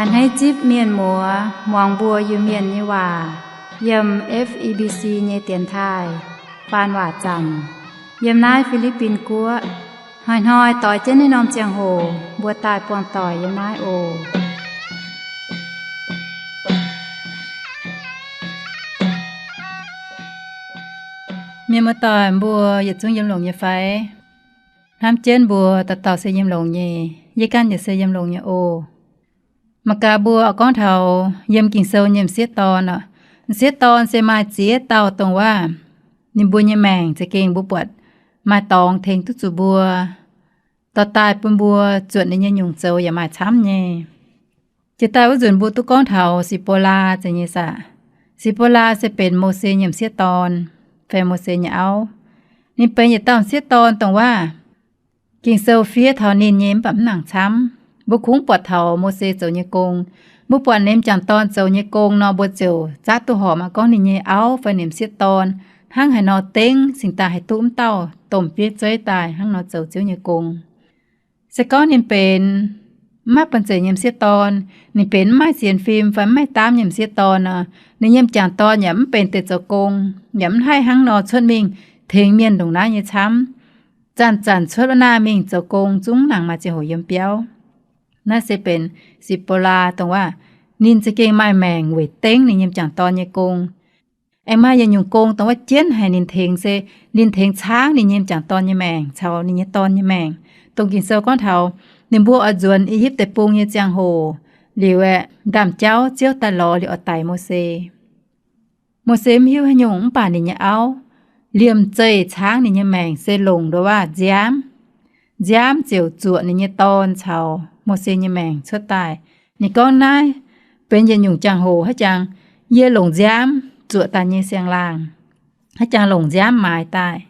A'hneiv zipv mienh muoz muangx mbuo Iu-Mienh nyei waac yiem F E B C nyei dienx taaih faan waac zanc yiem naaiv Fi^li^bin Guoqv. Hnoi-hnoi doix jienv naaiv norm ziangh hoc mbuo daaih buangh doic yiem naaiv oc. Mienh muoz-doic, mbuo yietc zungv yiem longx nyei fai? Hnamv jienv mbuo dauh dauh se yiem longx nyei. Yie ganh yaac se yiem longx nyei oc. Mangc gaax mbuo oix gorngv taux yiem Ging-Sou nyei m'sieqv dorn oc. M'sieqv dorn se maaih ziex dauh dongh waac ninh mbuo nyei maengc za'gengh mbuo buatc maaih dorngx tengx duqv zuqc mbuo, dorh daaih bun mbuo zuotc ninh nyei nyungc zoux yaac maaih camv nyei. Jiex daaih wuov nzunc mbuo duqv gorngv taux Si^bo^laa zeiz nyei saah. Si^bo^laa se benx Mose nyei m'sieqv dorn, fai Mose nyei auv. Ninh benx yietc dauh m'sieqv dorn dongh waac Ging-Sou fiev taux ninh nyei mv baac mv nangc camv. Mbuo kungx buatc taux Mose zoux nyei gong. Mbuo buatc ninh m'jangc dorn zoux nyei gong nor, mbuo ziouc zaqv duqv horpc mangc gorngv ninh nyei auv fai ninh m'sieqv dorn hnangv haaix nor dengv cingx daaih haih duqv wuov dauh domh bieiv zeiv daaih hnangv nor zoux Ziouv nyei gong. Se gorngv ninh benx mv maaih banh zeic nyei m'sieqv dorn, ninh benx mv maaih sienx fim fai mv maaih daamv nyei m'sieqv dorn nor, ninh nyei m'jangc dorn yaac mv benx deix zoux gong, yaac mv haih hnangv nor cuotv mingh tengx mienh ndongc naaiv nyei camv. Zanc-zanc cuotv wuov naaiv mingh zoux gong zungv nangc maaih ziangh hoc yiem biauv. Naaiv se benx Si^bo^laa dongh waac ninh za'gengh maaih maengc weic dengv ninh nyei m'jangc dorn nyei gong. Aengx maaih yietc nyungc gong dongh waac jienv haic ninh tengx se ninh tengx caangv ninh nyei m'jangc dorn nyei maengc caux ninh nyei dorn nyei maengc. Dongh Ging-Sou gorngv taux ninh mbuo oix nzuonx I^yipv Deic-Bung nyei ziangh hoc, liuz aeqv, ndaamv-jauv Ziouv daaih lorz liuz oix daix Mose. Mose mv hiuv haaix nyungc mv baac ninh nyei auv liemh zeih caangv ninh nyei maengc se longc nduov waac nziaamv. Nziaamv ziouc zuoqc ninh nyei dorn caux Mose nyei maengc cuotv daaih. Ninh gorngv naaiv benx yietc nyungc jangx-hoc haaix jangx yie longc nziaamv zuoqc daaih nyei siang-laangh, haaix jangx longc nziaamv maaiz daaih.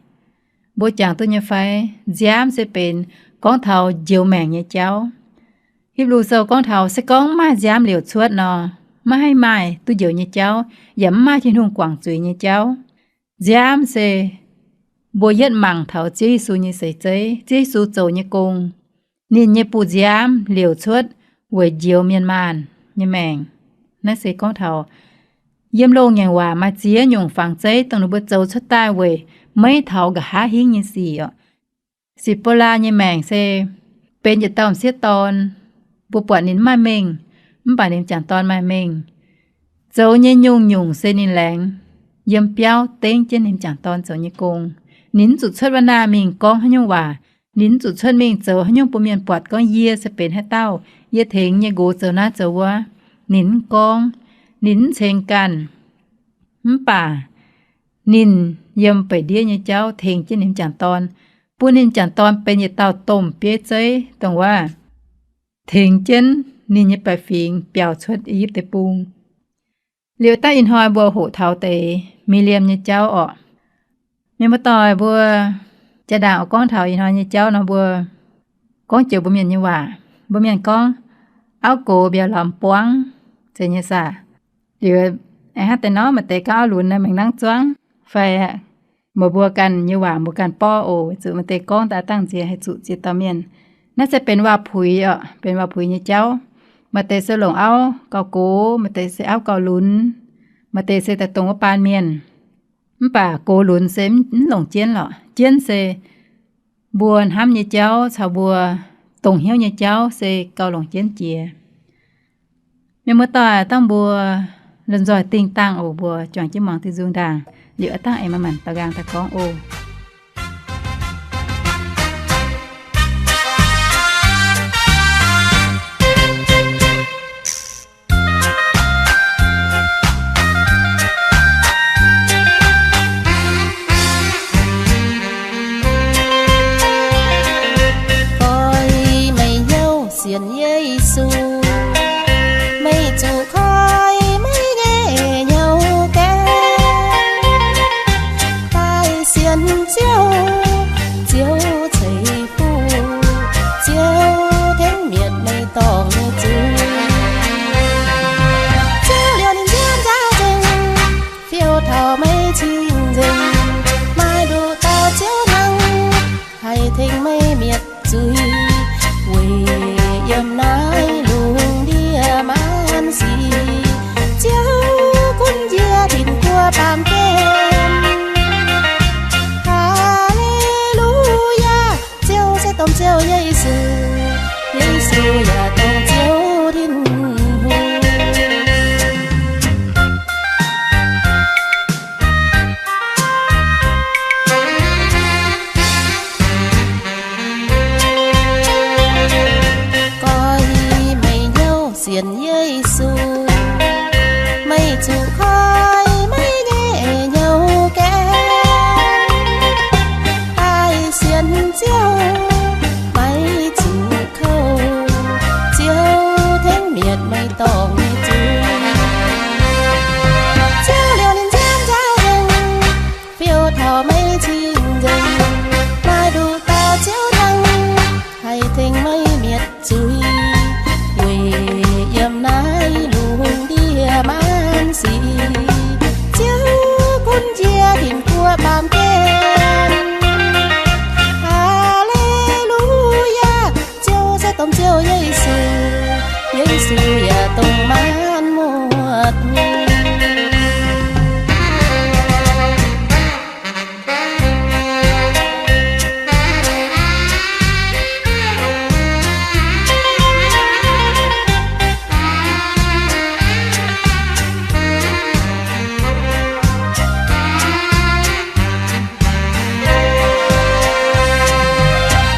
Mbuo jangx duqv nyei fai? Nziaamv se benx gorngv taux njoux maengc nyei jauv. Hipv^lu Sou gorngv taux se gorngv mv maaih nziaamv liouc cuotv nor, maiv haih maaih duqv njoux nyei jauv, yaac mv maaih Tin-Hungh guangc zuiz nyei jauv. Nziaamv se mbuo yietv mangc taux Ziouv Yesu nyei seix zeiv, Ziouv Yesu zoux nyei gong. Ninh nyei buoz-nziaamv liouc cuotv weic njoux mienh maanh nyei maengc. Naaiv se gorngv taux yiem loz-ngaengc waac maaih ziex nyungc fangx zeiv dongh ninh mbuo zoux cuotv daaih weic meiv taux nqa'haav hingv nyei sic oc. Si^bo^laa nyei maengc se benx yietc dauh m'sieqv dorn. Mbuo buatc ninh mv maaih mengh, mv baac ninh m'jangc dorn maaih mengh. Zoux nyei nyungc-nyungc se ninh laengz yiem biauv dengv jienv ninh m'jangc dorn zoux nyei gong. Ninh mv zuqc cuotv wuov naaiv mingh gorngv haaix nyungc waac. Ninh mv zuqc cuotv mingh zoux haaix nyungc bun mienh buatc gorngv yie se benx haaix dauh, yie tengx nyei nqox zoux naaiv zoux wuov. Ninh mv gorngv, ninh mv ceng ganh. Mv baac ninh yiem beic ndiev nyei jauv tengx jienv ninh m'jangc dorn, bun ninh m'jangc dorn benx yietc dauh domh bieiv zeiv dongh waac tengx jienv ninh nyei baeqc fingx biaux cuotv I^yipv Deic-Bung. Liuz daaih ih hnoi mbuo hoqc taux deix Mi^li^am nyei jauv orqc. Mienh muoz-doic, mbuo jaa-ndaangc oix gorngv taux ih hnoi nyei jauv nor, mbuo gorngv joux mbuo mienh nyei waac. Mbuo mienh gorngv, auv gox mbiauz lorz buangv, zeiz nyei saah. Liuz aengx hnangv deix nor, maaih deix gorngv auv lunx naaiv maengx nangv zuangv, fai meih mbuo ganh nyei waac mbuo ganh borqv oc. Weic zuqc maaih deix gorngv daaih dangh nziex haih zuqc ziex dauh mienh. Naaiv se benx waac-puix orqc, benx waac-puix nyei jauv. Maaih deix se longc auv gauh gox, maaih deix se auv gauh lunx, maaih deix se daaih dongh wuov baan mienh. Mv baac gox lunx se mv longc jienv lorqc. Jienv se mbuo hnamv nyei jauv caux mbuo dongh hnyouv nyei jauv se gauh longc jienv jiex. Mienh muoz-doic, dangh mbuo lomh nzoih dingh dangh oc. Mbuo juangc jienv muangx diuh nzung ndaangc, liuz a'dangh aengx manc-manc daux nqaang daaih gorngv oc. Oix meih hnyouv sienx Yesu, meih zuqc koi meih nyei hnyouv gaengh daaih sienx Meih zuqc koi meih nyei hnyouv gaengh daaih sienx Ziouv, maiv zuqc kouv. Ziouv tengx mietc meih dorngc nyei zuiz. Ziouv liouh ninh nziaamv nzauh nzengc, fiou taux meih cing-nzengc, maaih nduqc dauh Ziouv hnangv, haih tengx meih mietc zuiz. Weic yiem naaiv lungh ndiev maanc sic, Ziouv gunv njiec tin-guoqv baamh gen. Haa^le^lu^yaa! Ziouv se dongh Ziouv Yesu, Yesu yaac dongh maanc muotc.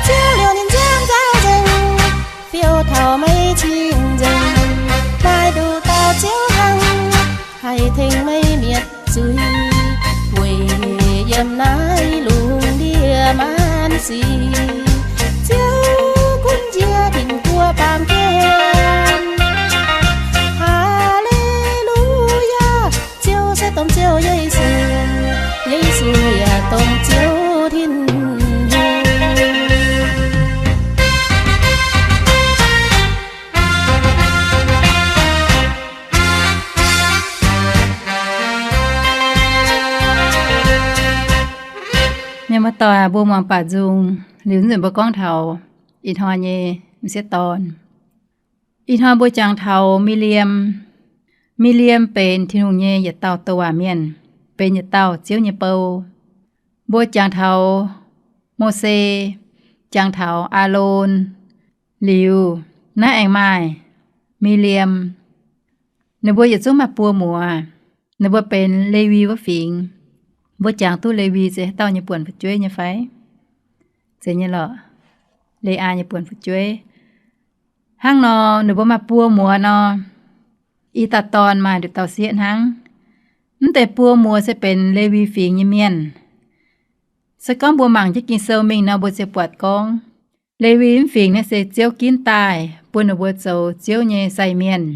Ziouv liouh ninh nziaamv nzauh nzengc, fiou taux meih cing-nzengc, maaih nduqc dauh Ziouv hnangv, haih tengx meih mietc zuiz. Weic yiem naaiv lungh ndiev maanc sic, Ziouv gunv njiec tin-guoqv baamh gen. Haa^le^lu^yaa! Ziouv se dongh Ziouv Yesu, Yesu yaac dongh Ziouv Tin-Hungh. Mienh muoz-doic, mbuo muangx baac nzung liuz nzunc mbuo gorngv taux ih hnoi nyei m'sieqv dorn. Ih hnoi mbuo jangx taux Mi^li^am. Mi^li^am benx Tin-Hungh nyei yietc dauh douc waac mienh, benx yietc dauh Ziouv nyei bou. Mbuo jangx taux Mose, jangx taux Aalon, liuz naaiv aengx maaih Mi^li^am. Ninh mbuo yietc zungv maaih buo muoz. Ninh mbuo benx Lewi wuov fingx. Mbuo jangx duqv Lewi se haaix dauh nyei buonc fu'jueiv nyei fai? Zeiz nyei lorqc. Leaa nyei buonc fu'jueiv. Hnangv nor, ninh mbuo maaih buo muoz nor, i dauh dorn maaih nduqc dauh sieqv hnangv. Mv deix buo muoz se benx Lewi fingx nyei mienh. Se gorngv mbuo mangc jienv Ging-Sou mingh nor, mbuo ziouc buatc gorngv, Lewi mv fingx naaiv se Ziouv ginv daaih bun ninh mbuo zoux Ziouv nyei sai mienh,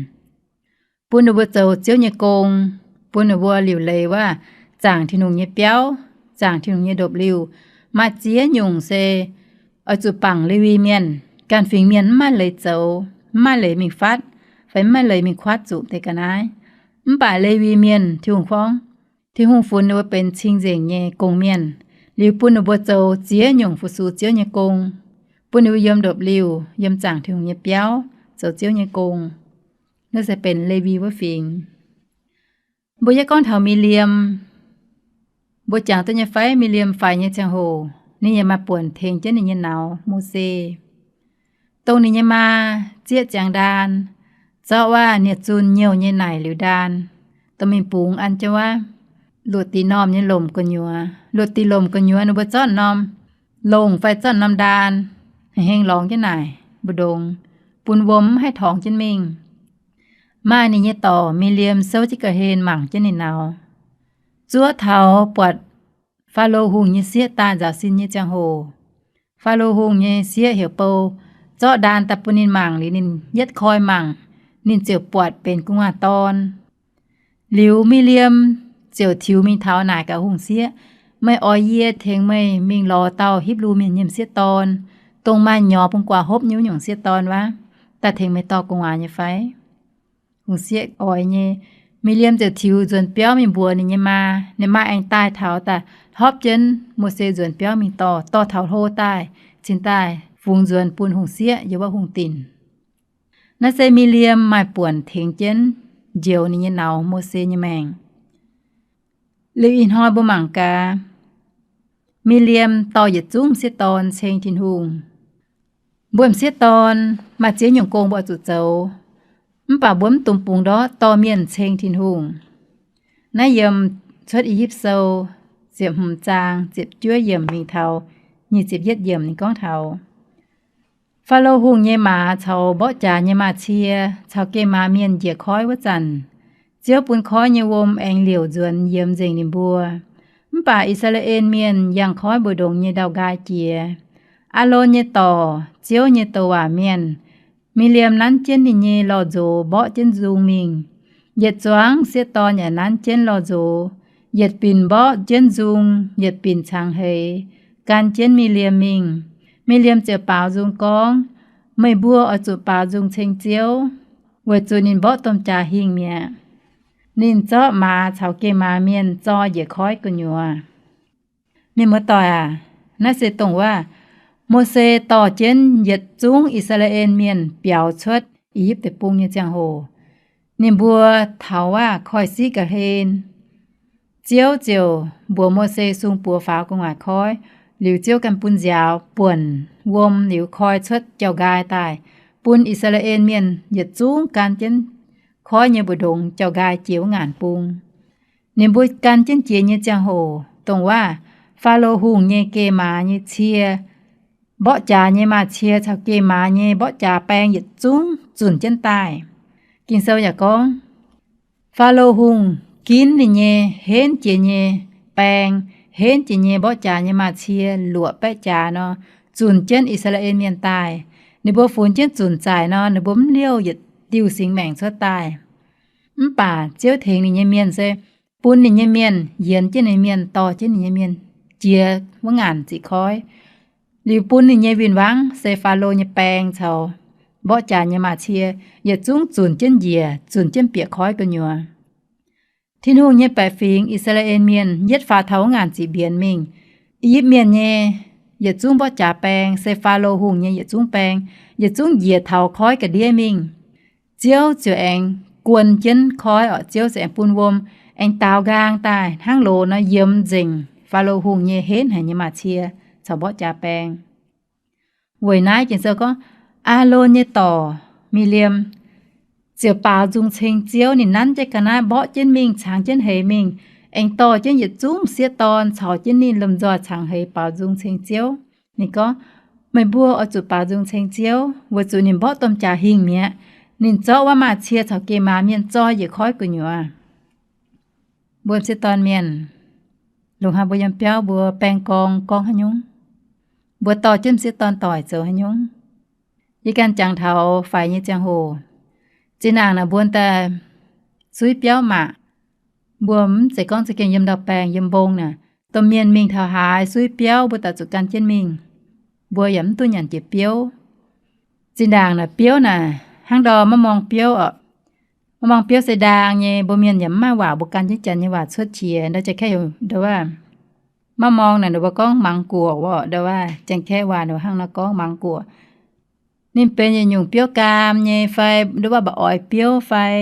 bun ninh mbuo zoux Ziouv nyei gong, bun ninh mbuo liuc leiz wuov zaangc Tin-Hungh nyei biauv, zaangc Tin-Hungh nyei ndopv-liuh. Maaih ziex nyungc se oix zuqc bangc Lewi mienh. Ganh fingx mienh mv maaih leiz zoux, mv maaih leiz mingh fatv, fai mv maaih leiz mingh kuatv zuqc deix ga'naaiv. Mv baac Lewi mienh, Tin-Hungh gorngv, Tin-Hungh funx ninh mbuo benx cing-nzengc nyei gong-mienh, liuz bun ninh mbuo zoux ziex nyungc fu-sux Ziouv nyei gong, bun ninh mbuo yiem ndopv-liuh, yiem zaangc Tin-Hungh nyei biauv, zoux Ziouv nyei gong. Naaiv se benx Lewi wuov fingx. Mbuo yie gorngv taux Mi^li^am, mbuo jangx duqv nyei fai? Mi^li^am faix nyei ziangh hoc, ninh yaac maaih buonc tengx jienv ninh nyei nauz, Mose. Dongh ninh nyei maa zieqv ziangx ndaan, zorqv wuov nie-zun nyouh nyei naaic liuz ndaan, dongh mingh bungx an jienv wuov luoqc diqc normh nyei lomc gu'nyuoz. Luoqc diqc lomc gu'nyuoz ninh mbuo zorqv norm longh fai zorqv norm ndaan, heng-heng lorngx jienv naaic mbu'ndongx, bun wuom mv haih torngx jienv mingh. Maaih ninh nyei dorc, Mi^li^am, souv jienv ga'hlen mangc jienv ninh nauz. Zuov taux buatc Faalo Hungh nyei sieqv daaih nzaaux sin nyei ziangh hoc, Faalo Hungh nyei sieqv heuc bou zorqv ndaan daaih bun ninh mangc. Liuz ninh yietv koi mangc, ninh ziouc buatc benx gu'nguaaz dorn. Liuz Mi^li^am ziouc tiux mingh taux naaic gaax hungh sieqv, Meih oix yie tengx meih mingh lorz dauh Hipv^lu Mienh nyei m'sieqv dorn, dongh maaih nyorx bun guaax hopv nyei wuov nyungc sieqv dorn wuov, daaih tengx meih dorh gu'nguaaz nyei fai? Hungh sieqv oix nyei. Mi^li^am ziouc tiux nzuonx biauv mingh mbuox ninh nyei maa. Ninh maa aengx daaih taux daaih hopv jienv Mose nzuonx biauv mingh dorh, dorh taux hlo daaih cingx daaih fungx nzuonx bun hungh sieqv yiem wuov hungh dinc. Naaiv se Mi^li^am maaih buonc tengx jienv njoux ninh nyei nauz, Mose, nyei maengc. Liuz ih hnoi mbuo mangc gaax, Mi^li^am dorh yietc zungv m'sieqv dorn ceng Tin-Hungh. Mbuo m'sieqv dorn maaih ziex nyungc gong mbuo oix zuqc zoux, mv baac mbuo mv dungx bungx ndortv dorh mienh ceng Tin-Hungh. Naaiv yiem Cuotv I^yipv Sou ziepc hmz zaang ziepc juov yiemc mingh taux nyic ziepc yietv yiemc ninh gorngv taux, Faalo Hungh nyei maaz caux mborqv jaax nyei maaz-cie caux geh maaz mienh njiec koiv wuov zanc, Ziouv bun koiv nyei wuom aengx liouc nzuonx yiemx nzengc ninh mbuo. Mv baac I^saa^laa^en Mienh yangh koiv mbu'ndongx nyei ndau-nqaai jiex. Aalon nyei dorc, Ziouv nyei douc waac mienh, Miliemc nanv jienv ninh nyei lorh nzox mborqv jienv nzung mingh. Yietc zuangx sieqv dorn yaac nanv jienv lorh nzox, yietc binc mborqv jienv nzung, yietc binc cangx heix, gan jienv Miliemc mingh. Miliemc ziouc baaux nzung gorngv, Meih mbuo oix zuqc baaux nzung ceng Ziouv, weic zuqc ninh mborqv domh jaax hingh mi'aqv. Ninh zorqv maaz caux geh maaz mienh zoi njiec koiv gu'nyuoz. Mienh muoz-doic aac, naaiv se dongh waac Mose dorh jienv yietc zungv I^saa^laa^en Mienh biaux cuotv I^yipv Deic-Bung nyei ziangh hoc, ninh mbuo taux waac koiv-siqv ga'hlen. Ziouv ziouc mbuox Mose sung buoz faaux gu'nguaaic koiv, liuz Ziouv ganh bun nziaaux buonc wuom liuz koi cuotv jauv-nqaai daaih, bun I^saa^laa^en Mienh yietc zungv gan jienv koiv nyei mbu'ndongx jauv-nqaai jiex wuov ngaanc bung. Ninh mbuo gan jienv jiex nyei ziangh hoc dongh waac Faalo Hungh nyei geh maaz nyei cie, mborqv jaax nyei maaz-cie caux geh maaz nyei mborqv jaax baeng yietc zungv zunc jienv daaih. Ging-Sou yaac gorngv, Faalo Hungh ginv ninh nyei henv jiex nyei baeng, henv jiex nyei mborqv jaax nyei maaz-cie luoqc baeqv jaax nor, zunc jienv I^saa^laa^en Mienh daaih. Ninh mbuo funx jienv zunc zaaic nor, ninh mbuo mv liouh yietc diuh singx maengc cuotv daaih. Mv baac Ziouv tengx ninh nyei mienh se bun ninh nyei mienh, yienx jienv ninh mienh, dorh jienv ninh nyei mienh jiex wuov ngaanc ziqc koiv. Liuz bun ninh nyei win-wangv se Faalo nyei baeng caux mborqv jaax nyei maaz-cie yietc zungv zunc jienv njiec, zunc jienv bieqc koiv gu'nyuoz. Tin-Hungh nyei baeqc fingx, I^saa^laa^en Mienh, yietv faaux taux wuov ngaanc ziqc mbienx mingh, I^yipv Mienh nyei yietc zungv mborqv jaax baeng, se Faalo Hungh nyei yietc zungv baeng, yietc zungv njiec taux koiv ga'ndiev mingh. Ziouv ziouc aengx guon jienv koiv orqc, Ziouv ziouc aengx bun wuom aengx daaux nqaang daaih hnangv loz nor yiemx nzengc Faalo Hungh nyei henv haic nyei maaz-cie caux mborqv jaax baeng. Weic naaiv Ging-Sou gorngv, Aalon nyei dorc, Miliemc, ziouc baaux nzung ceng Ziouv. Ninh nanv jienv ga'naaiv mborqv jienv mingh, cangx jienv heix mingh, aengx dorh jienv yietc zungv sieqv dorn caux jienv ninh lomh nzoih cangx heix baaux nzung ceng Ziouv. Ninh gorngv, Meih mbuo oix zuqc baaux nzung ceng Ziouv, weic zuqc ninh mborqv domh jaax hingh mi'aqv. Ninh zorqv wuov maaz-cie caux geh maaz mienh zoi njiec koiv gu'nyuoz. Mbuo m'sieqv dorn mienh, lungh hnoi mbuo yiem biauv mbuo baeng gorng gorngv haaix nyungc, mbuo dorh jienv m'sieqv dorn doic zoux haaix nyungc. Yie ganh jangx taux faix nyei ziangh hoc, zinh ndaangc naaic mbuo daaih suiv biauv maah, mbuo mv zeiz gorngv za'gengh yiem ndau-baengh yiem mbong naaic, domh mienh mingh taux haaix suiv biauv mbuo daaih zuqc gan jienv mingh. Mbuo yaac mv duqv nyanc jiex biouv. Zinh ndaangc naaic biouv naaic hnangv ndau maiv morng biouv oc. Maiv morng biouv se ndaang nyei, mbuo mienh yaac mv maaih waac mbuo gan jienv janx nyei waac cuotv qiex ndau. Janx-kaeqv heuc ndau wuov, maiv morng naaic ninh mbuo gorngv mangc guoqv orqc, ndau wuov janx-kaeqv waac ninh mbuo hnangv nor gorngv mangc guoqv. Ninh benx yietc nyungc biouv gaam nyei fai ndau wuov mba'oix biouv fai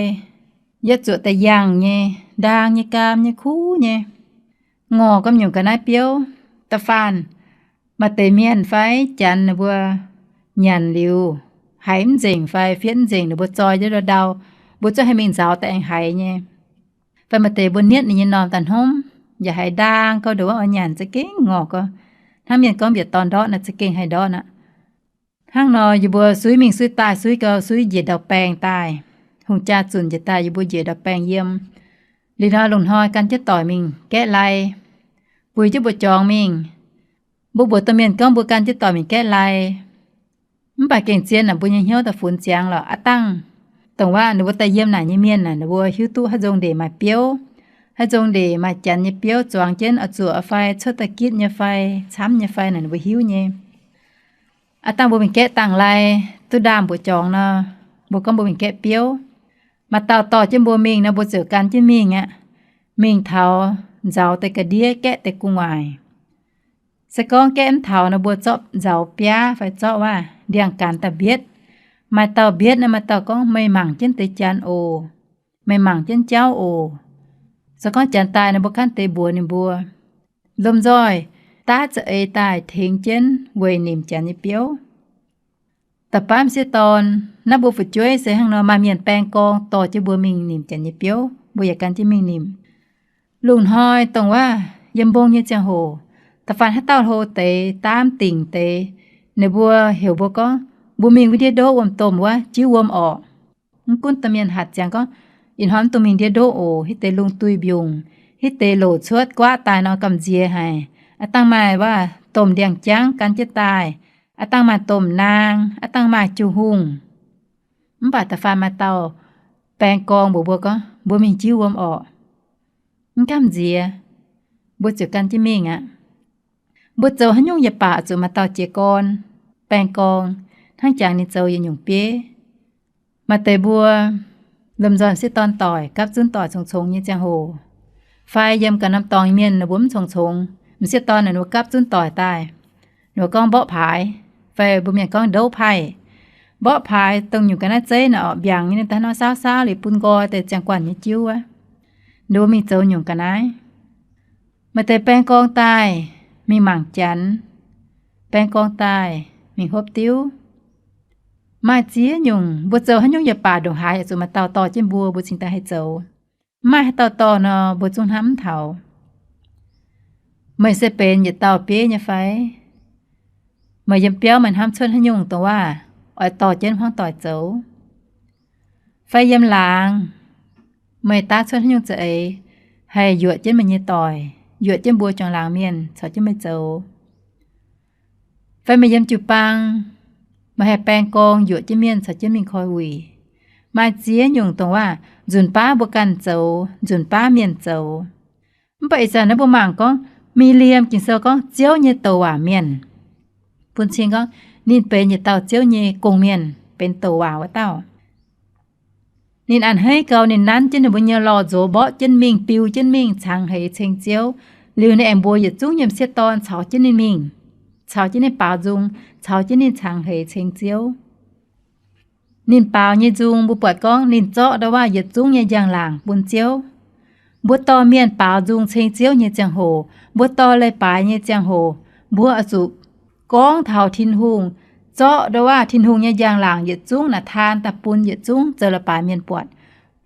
yietv zuoqc da'yangh nyei, ndaang nyei, gaam nyei, kuv nyei, ngorc ga'nyungc ga'naaiv biouv. Da'faanh maaih deix mienh fai janx ninh mbuo nyanc liuz haiz mv nzengc fai fietv mv nzengc, ninh mbuo zoi jienv ndau-ndau, mbuo zungv haih mingh nzaaux daaih aengx haiz nyei. Fai maaih deix mbuo nietv ninh nyei normh daaih hnomv, yaac haiz ndaang gau, ndau wuov oix nyanc za'gengh ngorc gau. Hnangv mienh gorngv mbiec dorn ndortv naaic za'gengh haih ndortv aqv. Hnangv nor yie mbuo suiv mingh suiv daaih, suiv gau, suiv njiec ndau-baengh daaih, hungh jaa zunc njiec daaih, yie mbuo njiec ndau-baengh yiem. Liuz nor lungh hnoi gan jienv doic mingh gaeqv lai, buix jienv mbu'jorngx mingh. Mbuo mbuox domh mienh gorngv mbuo gan jienv doic mingh gaeqv lai, mv baac gengh zien naaic mbuo nyei hnyouv daaih funx ziangx lorqc. Aav dangh dongh waac ninh mbuo daaih yiem naaic nyei mienh naaic, ninh mbuo hiuv duqv haaix nzong ndeic maaih biouv, haaix nzong ndeic maaih janx nyei biouv zuangx jienv oix zuoqc fai cuotv da'gitv nyei fai camv nyei fai naaic ninh mbuo hiuv nyei. Aav dangh mbuo mingh gaeqv dangh lai, duqv ndaam mbu'jorngx nor, mbuo gorngv mbuo mingh gaeqv biouv. Maaih dauh dorh jienv mbuo mingh nor, mbuo ziouc gan jienv mingh aqv. Mingh taux nzaaux deix ga'ndiev, gaeqv deix gu'nguaaic. Se gorngv gaeqv mv taux nor, mbuo zorqv nzaaux biaav fai zorqv waac ndiangx-gaanx daaih mbietv. Maaih dauh mbietv nor, maaih dauh gorngv, Meih mangc jienv deix janx oc. Meih mangc jienv jauv oc. Se gorngv janx daaih nor, mbuo kangv deix mbuox ninh mbuo. Lomh nzoih daav za'eix daaih tengx jienv weic nimc janx nyei biouv. Da'faanh m'sieqv dorn, naaiv mbuo fu'jueiv se hnangv nor, maaih mienh baeng gorng dorh jienv mbuo mingh nimc janx nyei biouv, mbuo yaac gan jienv mingh nimc. Lungh hnoi dongh waac yiem mbong nyei ziangh hoc, da'faanh haaix dauh hlo deix, daamv dingc deix, ninh mbuo heuc mbuo gorngv, Mbuo mingh wuov ndiev ndoqv wuom-domh wuov jiuv wuom orqc. Mv gunv domh mienh hatc ziangx gorngv, ih hnoi mv dungx mingh ndiev ndoqv oc, hitv deix lungh duih mbiungc, hitv deix loc cuotv guaqv daaih nor gamh nziex haic. Aav dangh maaih wuov domh ndiangx-jangv gan jienv daaih, aav dangh maaih domh naang, aav dangh maaih jiu-hungh. Mv baac da'faanh maaih dauh baeng gorng mbuox mbuo gorngv, mbuo mingh jiuv wuom orqc. Mv gamh nziex, mbuo ziouc gan jienv mingh aqv. Mbuo zoux haaix nyungc yaac baac zuqc maaih dauh jiez gorn baeng gorng, hnangv jangx ninh zoux yietc nyungc bieiv. Maaih deix mbuo lomh nzoih m'sieqv dorn doic, gapv zunv doic congx-congx nyei ziangh hoc, fai yiem ganh norm dorngx mienh ninh mbuo mv congx-congx, m'sieqv dorn ninh mbuo gapv zunv doic daaih, ninh mbuo gorngv mborqv paaix, fai mbuo mienh gorngv ndouv paih. Mborqv paaix dongh nyungc ga'naaiv zeiv naaic orqc, mbiaangc nyei, ninh daaih nor saauv saauv liuz bun nqoi deix ziangh guanh nyei jiuv wuov. Ninh mbuo mingh zoux nyungc ga'naaiv. Maaih deix baeng gorng daaih mingh mangc janx, baeng gorng daaih mingh hopv diuv. Maaih ziex nyungc, mbuo zoux haaix nyungc yaac baac ndongc haaix yaac zuqc maaih dauh dorh jienv mbuo, mbuo cingx daaih haih zoux. Mv maaih haaix dauh dorh nor, mbuo zungv hnamv mv taux. Meih se benx yietc dauh bieiv nyei fai? Meih yiem biauv meih hnamv cuotv haaix nyungc dongh waac oix dorh jienv hmuangv doic zoux? Fai yiem laangz meih daav cuotv haaix nyungc za'eix haih yuoqc jienv meih nyei doic, yuoqc jienv mbuo juangc laangz mienh caux jienv meih zoux? Fai meih yiem jiu-baang, meih haih baeng gorng yuoqc jienv mienh caux jienv mingh koi wuic? Maaih ziex nyungc dongh waac nzunc baav mbuo ganh zoux, nzunc baav mienh zoux. Mv baac ih zanc naaiv mbuo mangc gorngv Miqliemh, Ging-Sou gorngv Ziouv nyei douc waac mienh. Bun cing gorngv ninh benx yietc dauh Ziouv nyei gong-mienh, benx douc waac wuov dauh. Ninh a'hneiv gau, ninh nanv jienv ninh mbuo nyei lorh nzox, mborqv jienv mingh, biu jienv mingh, cangx heix ceng Ziouv. Liuz ninh aengx mbuox yietc zungv nyei m'sieqv dorn caux jienv ninh mingh, caux jienv ninh baaux nzung, caux jienv ninh cangx heix ceng Ziouv. Ninh baaux nyei nzung, mbuo buatc gorngv ninh zorqv ndau waac yietc zungv nyei njang-laangc bun Ziouv. Mbuo dorh mienh baaux nzung ceng Ziouv nyei ziangh hoc, mbuo dorh leiz-baaix nyei ziangh hoc, mbuo oix zuqc gorngv taux Tin-Hungh, zorqv ndau waac Tin-Hungh nyei njang-laangc yietc zungv naaic taan daaih bun yietc zungv zoux leiz-baaix mienh buatc,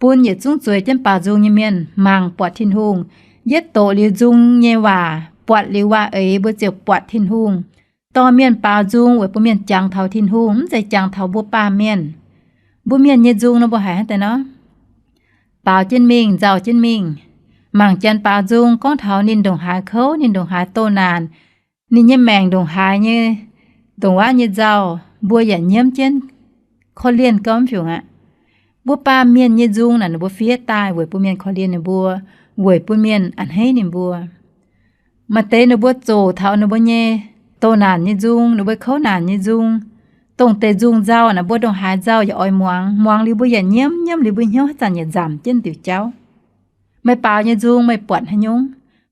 bun yietc zungv zueiz jienv baaux nzung nyei mienh mangc buatc Tin-Hungh. Yietv doqc liuz nzung nyei waac, buatc liuz waac-eix, mbuo ziouc buatc Tin-Hungh. Dorh mienh baaux nzung weic bun mienh jangx taux Tin-Hungh, mv zeiz jangx taux mbuo baamh mienh. Mbuo mienh nyei nzung nor mbuo haiz hnangv deix nor, baaux jienv mingh, nzauh jienv mingh, mangc janx baaux nzung, gorngv taux ninh ndongc haaix kouv, ninh ndongc haaix doh naanc, ninh nyei maengc ndongc haaix nyei, ndongc waac nyei nzauh, mbuo yaac nyiemv jienv korv-lienh gau mv fiungc aqv. Mbuo baamh mienh nyei nzung naaic ninh mbuo fiev daaih weic bun mienh korv-lienh ninh mbuo, weic bun mienh a'hneiv ninh mbuo. Maaih deix ninh mbuo zoqc taux ninh mbuo nyei doh naanc nyei nzung, ninh mbuo kouv naanc nyei nzung, dongh deix nzung nzauh naaic mbuo ndongc haaix nzauh yaac oix muangx. Muangx liuz mbuo yaac nyiemv, nyiemv liuz mbuo hnyouv haaix zanc yaac nzamc jienv diuc jauv. Meih baaux nyei nzung meih buatc haaix nyungc?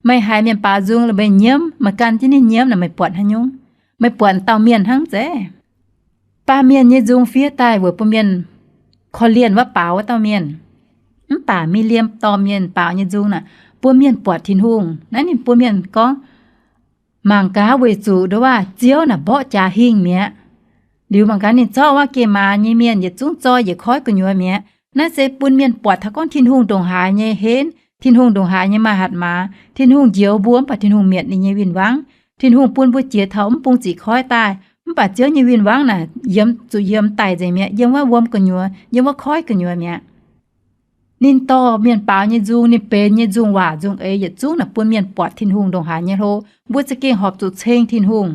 Meih haiz mienh baaux nzung liuz meih nyiemv, meih gan jienv ninh nyiemv naaic meih buatc haaix nyungc? Meih buatc dauh mienh hnangv zeiz. Baamh mienh nyei nzung fiev daaih weic bun mienh korv-lienh wuov baaux wuov dauh mienh. Mv baac Miqliemh dorh mienh baaux nyei nzung naaic bun mienh buatc Tin-Hungh. Naaiv ninh bun mienh gorngv, mangc gaax, weic zuqc ndau waac Ziouv naaic mborqv jaax hingh mi'aqv. Liuz mangc gaax, ninh zorqv wuov geh maaz nyei mienh yietc zungv zoi njiec koiv gu'nyuoz mi'aqv. Naaiv se bun mienh buatc taux gorngv Tin-Hungh ndongc haaix nyei henv, Tin-Hungh ndongc haaix nyei maaih hatc maaz. Tin-Hungh njoux mbuo mv baac Tin-Hungh mietc ninh nyei win-wangv. Tin-Hungh bun mbuo jiex taux mv bung ziqc koiv daaih, mv baac Ziouv nyei win-wangv naaic yiem, zuqc yiem daic nzengc mi'aqv, yiem wuov wuom gu'nyuoz, yiem wuov koiv gu'nyuoz mi'aqv. Ninh dorh mienh baaux nyei nzung, ninh benx nyei nzung waac nzung eix yietc zungv naaic bun mienh buatc Tin-Hungh ndongc haaix nyei hlo, mbuo za'gengh horpc zuqc ceng Tin-Hungh.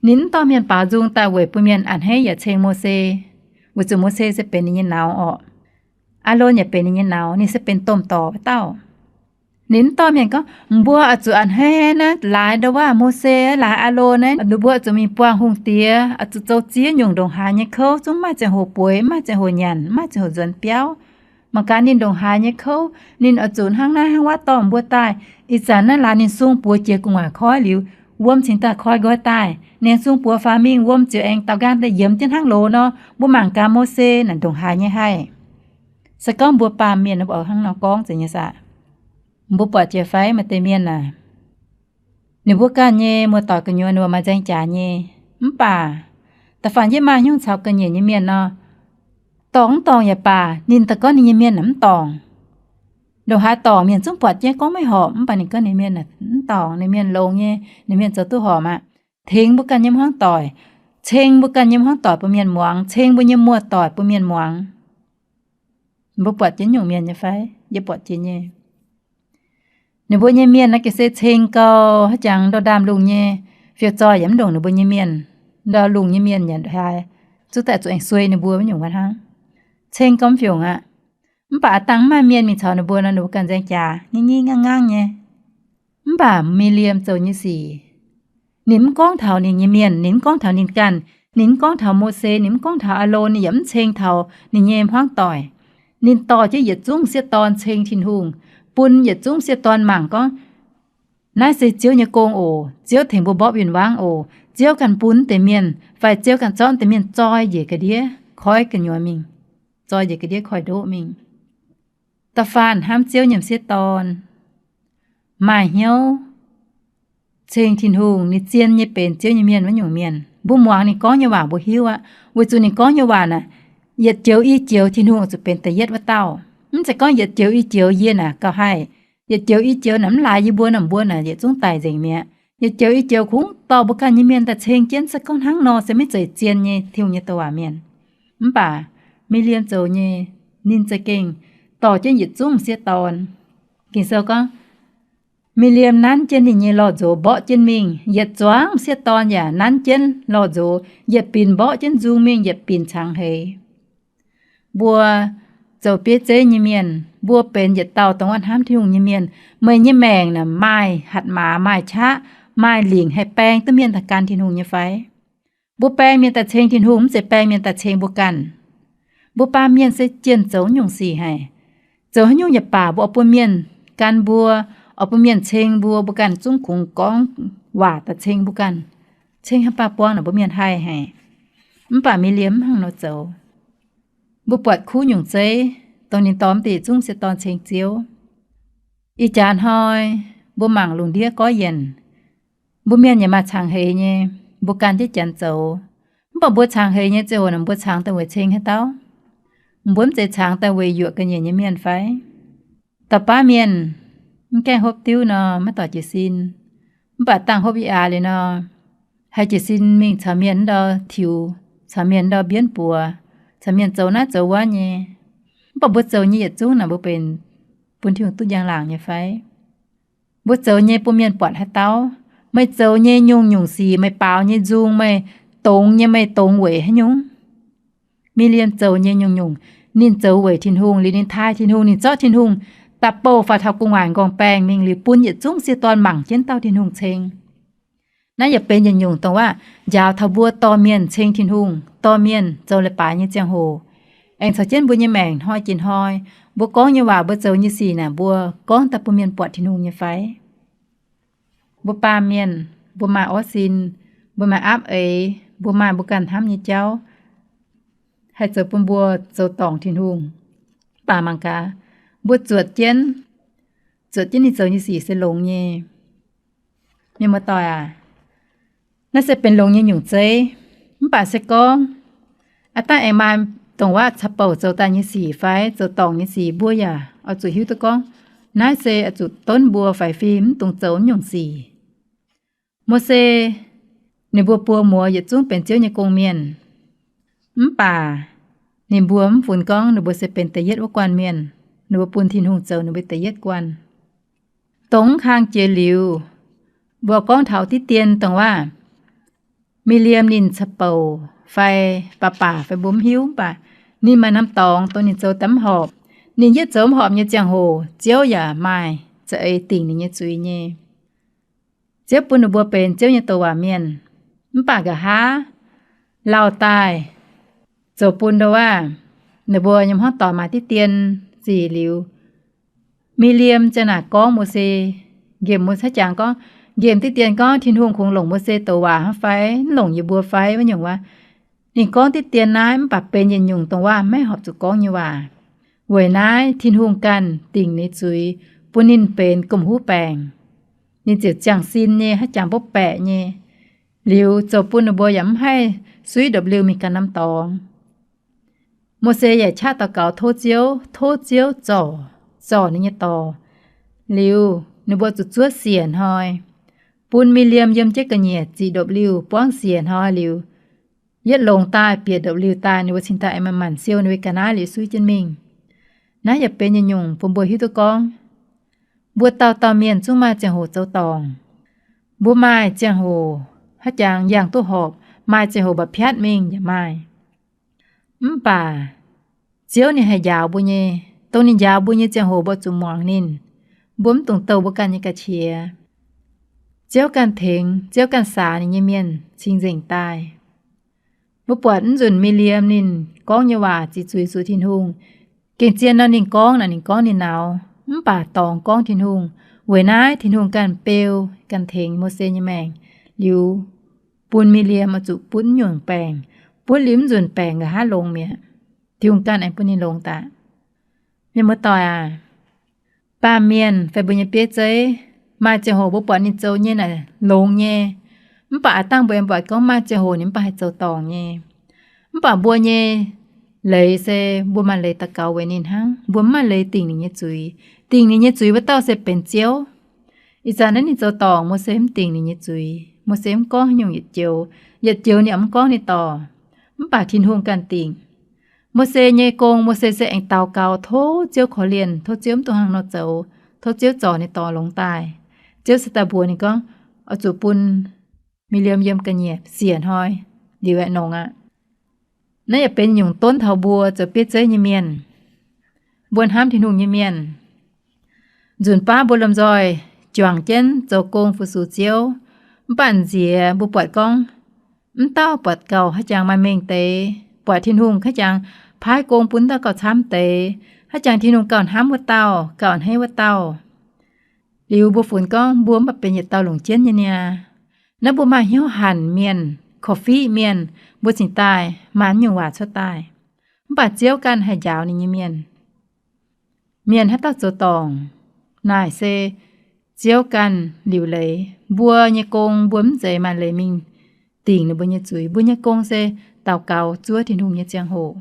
Ninh mv dorh mienh baaux nzung daaih weic bun mienh a'hneiv yaac ceng Mose, weic zuqc Mose se benx ninh nyei nauz orqc. Aalon yaac benx ninh nyei nauz, ninh se benx domh dorc wuov dauh. Ninh mv dorh mienh gorngv, mbuo oix zuqc a'hneiv naaiv laaix ndau waac Mose, laaix Aalon naaiv, ninh mbuo oix zuqc mingh buangh hungh diex, oix zuqc zoux ziex nyungc ndongc haaix nyei kouv, zungv maaih ziangh hoc bueix, maaih ziangh hoc nyanc, maaih ziangh hoc nzuonx biauv. Mangc gaax ninh ndongc haaix nyei kouv, ninh oix zuqc hnangv naaiv hnangv wuov dorh mbuo daaih. Ih zanc naaiv laaix ninh sung buoz jiex gu'nguaaic koiv liuz, wuom cingx daaih koi nqoi daaih. Ninh sung buoz faaux mingh, wuom ziouc aengx daaux nqaang daaih yiemx jienv hnangv loz nor. Mbuo mangc gaax Mose naaic ndongc haaix nyei haih. Se gorngv mbuo baamh mienh mbuo oix hnangv nor gorngv zeiz nyei saah? Mbuo buatc jiex fai maaih deix mienh aah, ninh mbuo ganh nyei muoz-doic gu'nyuoz ninh mbuo maaih nzaeng jaax nyei, mv baac da'faanh yie maaih nyungc caux ga'nyiec nyei mienh nor, dorngc mv dorngc yaac baac ninh daaih gorngv ninh nyei mienh naaic mv dorngc. Ndongc haaix dorngc mienh zungv buatc jienv gorngv maiv horpc, mv baac ninh gorngv ninh mienh naaic mv dorngc, ninh mienh longx nyei, ninh mienh zoux duqv horpc aqv. Tengx mbuo ganh nyei hmuangv doic, Ceng mbuo ganh nyei hmuangv doic bun mienh muangx, ceng mbuo nyei muoz-doic bun mienh muangx. Mbuo buatc jienv nyungc mienh nyei fai? Yie buatc jienv nyei. Ninh mbuo nyei mienh naaiv ga'sie ceng gau, haaix jangx ndorh ndaamv-lungh nyei fiou zoih yaac mv ndongc ninh mbuo nyei mienh. Ndorh lungh nyei mienh yaac haiz zuqc daaih zuqc aengx suei ninh mbuo wuov nyungc hnangv. Ceng gau mv fiungc aqv. Mv baac aav dangh mv maaih mienh mingh caux ninh mbuo nor, ninh mbuo ganh nzaeng jaax ngingv ngingv nganv nganv nyei. Mv baac Miqliemh zoux nyei sic, ninh mv gorngv taux ninh nyei mienh, ninh mv gorngv taux ninh ganh, ninh mv gorngv taux Mose, ninh mv gorngv taux Aalon, ninh yaac mv ceng taux ninh nyei hmuangv doic. Ninh dorh jienv yietc zungv sieqv dorn ceng Tin-Hungh, bun yietc zungv sieqv dorn mangc gorngv, naaiv se Ziouv nyei gong oc. Ziouv tengx mbuo mborqv win-wangv oc. Ziouv ganh bun deix mienh fai Ziouv ganh zorqv deix mienh zoi njiec ga'ndiev koiv gu'nyuoz mingh, zoi njiec ga'ndiev koiv-ndoqv mingh. Da'faanh hnamv Ziouv nyei m'sieqv dorn, maaih hnyouv ceng Tin-Hungh, ninh zien nyei benx Ziouv nyei mienh wuov nyungc mienh. Mbuo muangx ninh gorngv nyei waac mbuo hiuv aqv, weic zuqc ninh gorngv nyei waac naaic, yietc joux i joux Tin-Hungh zuqc benx da'yietv wuov dauh. Mv zeiz gorngv yietc joux i joux yie naaic gauh haih, yietc joux i joux naaic mv laaix yie mbuo naaic, mbuo naaic yietc zungv daic nzengc mi'aqv. Yietc joux i joux kungx dorh mbuo ganh nyei mienh daaih ceng jienv, se gorngv hnangv nor se maiv zeiz zien nyei Tin-Hungh nyei douc waac mienh. Mv baac Miqliemh zoux nyei, ninh za'gengh dorh jienv yietc zungv m'sieqv dorn. Ging-Sou gorngv, Miqliemh nanv jienv ninh nyei lorh nzox mborqv jienv mingh. Yietc zuangx m'sieqv dorn yaac nanv jienv lorh nzox, yietc binc mborqv jienv nzung mingh, yietc binc cangx heix. Mbuo zoux bieiv zeiv nyei mienh, mbuo benx yietc dauh dongh wuov hnamv Tin-Hungh nyei mienh. Meih nyei maengc naaic maaih hatc maaz, maaih qaqv, maaih lingc haih baeng duqv mienh daaih gan Tin-Hungh nyei fai? Mbuo baeng mienh daaih ceng Tin-Hungh, mv zeiz baeng mienh daaih ceng mbuo ganh. Mbuo baamh mienh se jienh zoux nyungc sic haic. Zoux haaix nyungc yaac baac mbuo oix bun mienh gan mbuo, oix bun mienh ceng mbuo, mbuo ganh zungv kungx gorngv waac daaih ceng mbuo ganh. Ceng haaix baac buang naaic mbuo mienh haih haic. Mv baac Miqliemh mv hnangv nor zoux. Mbuo buatc kuv nyungc zeiv, dongh ninh dorh mv deix zungv sieqv dorn ceng Ziouv. Ih jaax hnoi mbuo mangc lungh ndiev gorqv-yienc, mbuo mienh yaac maaih cangx heix nyei, mbuo gan jienv janx zoux. Mv baac mbuo cangx heix nyei ziangh hoc naaic, mbuo cangx daaih weic ceng haaix dauh? Mbuo mv zeiz cangx daaih weic yuoqc ga'nyiec nyei mienh fai? Dauh baav mienh mv gaengh hopv diuv nor, maiv dorh jiez sin. Mv baac dangh hopv aqv liuz nor, haih jiez sin mingh caux mienh ndau tiux, caux mienh ndau mbienv buoz, caux mienh zoux naaiv zoux wuov nyei. Mv baac mbuo zoux nyei yietc zungv naaic, mbuo benx bun Tin-Hungh duqv njang-laangc nyei fai? Mbuo zoux nyei bun mienh buatc haaix dauh? Meih zoux nyei nyungc-nyungc sic, meih baaux nyei nzung, meih dongz nyei, meih dongz weic haaix nyungc? Miqliemh zoux nyei nyungc-nyungc, ninh zoux weic Tin-Hungh, liuz ninh taaih Tin-Hungh, ninh zorqv Tin-Hungh da'bouh faaux taux gu'nguaaic nqorngv-baengh mingh, liuz bun yietc zungv sieqv dorn mangc jienv dauh Tin-Hungh ceng. Naaiv yaac benx yietc nyungc dongh waac njaaux taux mbuo dorh mienh ceng Tin-Hungh, dorh mienh zoux leiz-baaix nyei ziangh hoc, aengx caux jienv mbuo nyei maengc hnoi jiex hnoi, mbuo gorngv nyei waac, mbuo zoux nyei sic naaic, mbuo gorngv daaih bun mienh buatc Tin-Hungh nyei fai? Mbuo baamh mienh, mbuo maaih orv sin, mbuo maaih aapv eix, mbuo maaih mbuo ganh hnamv nyei jauv, haih zoux bun mbuo zoux dorngc Tin-Hungh. Mv baac mangc gaax, mbuo zuotc jienv, zuotc jienv ninh zoux nyei sic se longx nyei. Mienh muoz-doic aac, naaiv se benx longx nyei nyungc zeiv. Mv baac se gorngv aav dangh aengx maaih dongh waac caux bouc zoux daaih nyei sic fai zoux dorngc nyei sic, mbuo yaac oix zuqc hiuv duqv gorngv naaiv se oix zuqc donv mbuo faix fim, mv dungx zoux nyungc sic. Mose, ninh mbuo buo muoz yietc zungv benx Ziouv nyei gong-mienh. Mv baac ninh mbuo mv funx gorngv ninh mbuo se benx da'yietv wuov guanh mienh. Ninh mbuo bun Tin-Hungh zoux ninh mbuo da'yietv guanh. Dongh mv kang jiex liuz, mbuo gorngv taux diqv dien dongh waac Miqliemh ninh caux bouc fai baac baac fai mbuo mv hiuv, mv baac ninh maaih norm dorngx dongh ninh zoux daaih mv horpc. Ninh yietv zoux mv horpc nyei ziangh hoc, Ziouv yaac maaih za'eix dingc ninh nyei zuiz nyei. Ziouv bun ninh mbuo benx Ziouv nyei douc waac mienh. Mv baac nqa'haav lauh daaih zoux bun ndo waac ninh mbuo nyei hmuangv doic maaih diqv dien sic liuz, Miqliemh ziang naaic gorngv Mose, nqemh Mose jangx gorngv, nqemh diqv dien gorngv Tin-Hungh kungx longc Mose douc waac hnangv fai mv longc yie mbuo fai wuov nyungc waac. Ninh gorngv diqv dien naaiv mv baac benx yietc nyungc dongh waac maiv horpc zuqc gorngv nyei waac. Weic naaiv Tin-Hungh ganh dingc ninh zuiz, bun ninh benx gomh huv baengc. Ninh ziouc ziangh sin nyei, haaix jangx mbopv baeqc nyei. Liuz zoux bun ninh mbuo yaac mv haih suiv ndopv-liuh mingh ganh norm dorngx. Mose yaac qaqv daux gaux tov Ziouv, tov Ziouv zorc, zorc ninh nyei dorc. Liuz ninh mbuo zuqc zuov siec hnoi, bun Miqliemh yiem jienv ga'nyiec ziqc ndopv-liuh buangv siec hnoi liuz, Yietv longx daaih bieqc ndopv-liuh daaih, ninh mbuo cingx daaih aengx manc-manc siou ninh mbuo ga'naaiv liuz suiv jienv mingh. Naaiv yaac benx yietc nyungc bun mbuo hiuv duqv gorngv, mbuo dauh dauh mienh zungv maaih ziangh hoc zoux dorngc. Mbuo maaih ziangh hoc haaix jangx yangh duqv horpc, maaih ziangh hoc mba'piatv mingh yaac maaih. Mv baac Ziouv ninh haih njaaux mbuo nyei. Dongh ninh njaaux mbuo nyei ziangh hoc mbuo zuqc muangx ninh. Mbuo mv dungx douh mbuo ganh nyei ga'qiex. Ziouv ganh tengx, Ziouv ganh saax ninh nyei mienh cing-nzengc daaih. Mbuo buatc mv nzunc Miqliemc ninh gorngv nyei waac ziqc zuiz zuqc Tin-Hungh. Gengh zien nor ninh gorngv naaic, ninh gorngv ninh nauz, mv baac dorngx gorngv Tin-Hungh. Weic naaiv Tin-Hungh ganh beu, ganh tengx Mose nyei maengc, liuz bun Miqliemc oix zuqc butv nyungc baengc, butv liuz mv nzunc baengc nqa'haav longx mi'aqv. Tin-Hungh ganh aengx bun ninh longx daaih. Mienh muoz-doic aac, baamh mienh fai mbuo nyei bieiv zeiv, maaih ziangh hoc mbuo buatc ninh zoux nyei naaic longx nyei. Mv baac aav dangh mbuo aengx buatc gorngv maaih ziangh hoc ninh mv baac haih zoux dorngc nyei. Mv baac mbuo nyei leiz se mbuo maaih leiz daux gaux weic ninh hnangv. Mbuo mv maaih leiz dingc ninh nyei zuiz. Dingc ninh nyei zuiz wuov dauh se benx Ziouv. Ih zanc naaiv ninh zoux dorngc, Mose mv dingc ninh nyei zuiz. Mose mv gorngv haaix nyungc yietc joux. Yietc joux ninh yaac mv gorngv ninh dorngc. Mv baac Tin-Hungh ganh dingc. Mose nyei gong, Mose se aengx daux gaux tov Ziouv korv-lienh, tov Ziouv mv dungx hnangv nor zoux, tov Ziouv zorc ninh dorngx longx daaih. Ziouv se daaih mbuox ninh gorngv, oix zuqc bun Miqliemc yiem ga'nyiec siec hnoi, liuz aengx nongx aqv. Naaiv yaac benx nyungc donv taux mbuo zoux bieiv zeiv nyei mienh. Mbuo hnamv Tin-Hungh nyei mienh, nzunc baav mbuo lomh nzoih juangc jienv zoux gong fu-sux Ziouv. Mv baac nziex mbuo buatc gorngv, mv dauh buatc gauh haaix jangx maaih mengh deix, buatc Tin-Hungh haaix jangx paaiv gong bun dauh gauh camv deix, haaix jangx Tin-Hungh gauh hnamv wuov dauh, gauh a'hneiv wuov dauh. Liuz mbuo funx gorngv mbuo mv baac benx yietc dauh longc jienv nyei niaa. Naaiv mbuo maaih hnyouv hanc mienh, korv-fiqv mienh, mbuo cingx daaih maaih nyungc waac cuotv daaih. Mv baac Ziouv ganh haih njaaux ninh nyei mienh. Mienh haaix dauh zoux dorngc, naaic se Ziouv ganh liuc leiz. Mbuo nyei gong mbuo mv zeiz maaih leiz mingh dingc ninh mbuo nyei zuiz. Mbuo nyei gong se daux gaux zuov Tin-Hungh nyei ziangh hoc.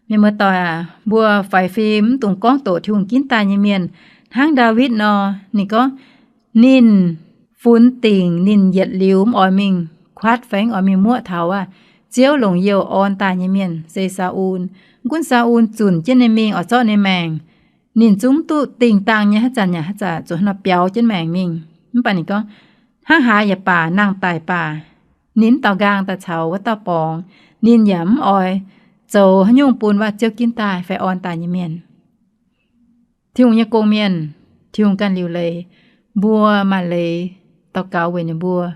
Mienh muoz-doic aac, mbuo faix fim mv dungx gorngv doqc Tin-Hungh ginv daaih nyei mienh. Hnangv Ndaawitv nor, ninh gorngv, ninh funx dingc ninh yietc liuz mv oix mingh kuatv fai mv oix mingh muoqv taux aqv, Ziouv longc youh orn daaih nyei mienh se Saa^un. Mv gunv Saa^un zunc jienv ninh mingh oix zorqv ninh maengc, ninh zungv duqv dingh dangh nyei haaix zanc yaac haaix zanc zuqc hnangv nor biaux jienv maengc mingh. Mv baac ninh gorngv, hnangv haaix yaac baac, nangh daic baac, ninh mv daux nqaang daaih caux wuov dauh borngz. Ninh yaac mv oix zoux haaix nyungc bun wuov Ziouv ginv daaih fai orn daaih nyei mienh. Tin-Hungh nyei gong-mienh, Tin-Hungh ganh liuc leiz. Mbuo maaih leiz daux gaux weic ninh mbuo.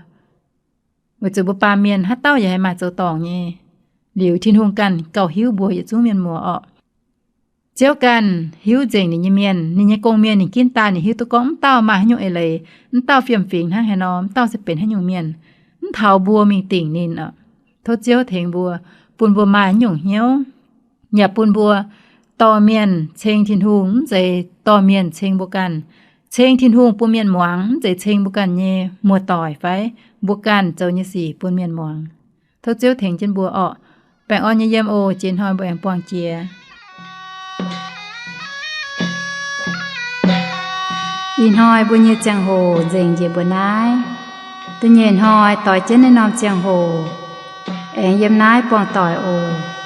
Weic zuqc mbuo baamh mienh haaix dauh yaac haih maaih zoux dorngc nyei. Liuz Tin-Hungh ganh gauh hiuv mbuo yietc zungv mienh muoz orqc. Ziouv ganh hiuv nzengc ninh nyei mienh, ninh nyei gong-mienh ninh ginv daaih, ninh hiuv duqv gorngv mv dauh maaih haaix nyungc eix leiz, mv dauh fiem-fingx hnangv haaix nor, mv dauh se benx haaix nyungc mienh, mv taux mbuo mingh dingc ninh orqc. Tov Ziouv tengx mbuo, bun mbuo maaih haaix nyungc hnyouv, yaac bun mbuo dorh mienh ceng Tin-Hungh, mv zeiz dorh mienh ceng mbuo ganh. Ceng Tin-Hungh bun mienh muangx, mv zeiz ceng mbuo ganh nyei muoz-doic fai mbuo ganh zoux nyei sic bun mienh muangx. Tov Ziouv tengx jienv mbuo orqc. Baengh orn nyei yiem oc. Jiex hnoi mbuo aengx buangh jiex. Ih hnoi mbuo nyei ziangh hoc nzengc njiec mbuo naaiv. Da'nyeic hnoi doix jienv naaiv norm ziangh hoc aengx yiem naaiv buangh doic oc.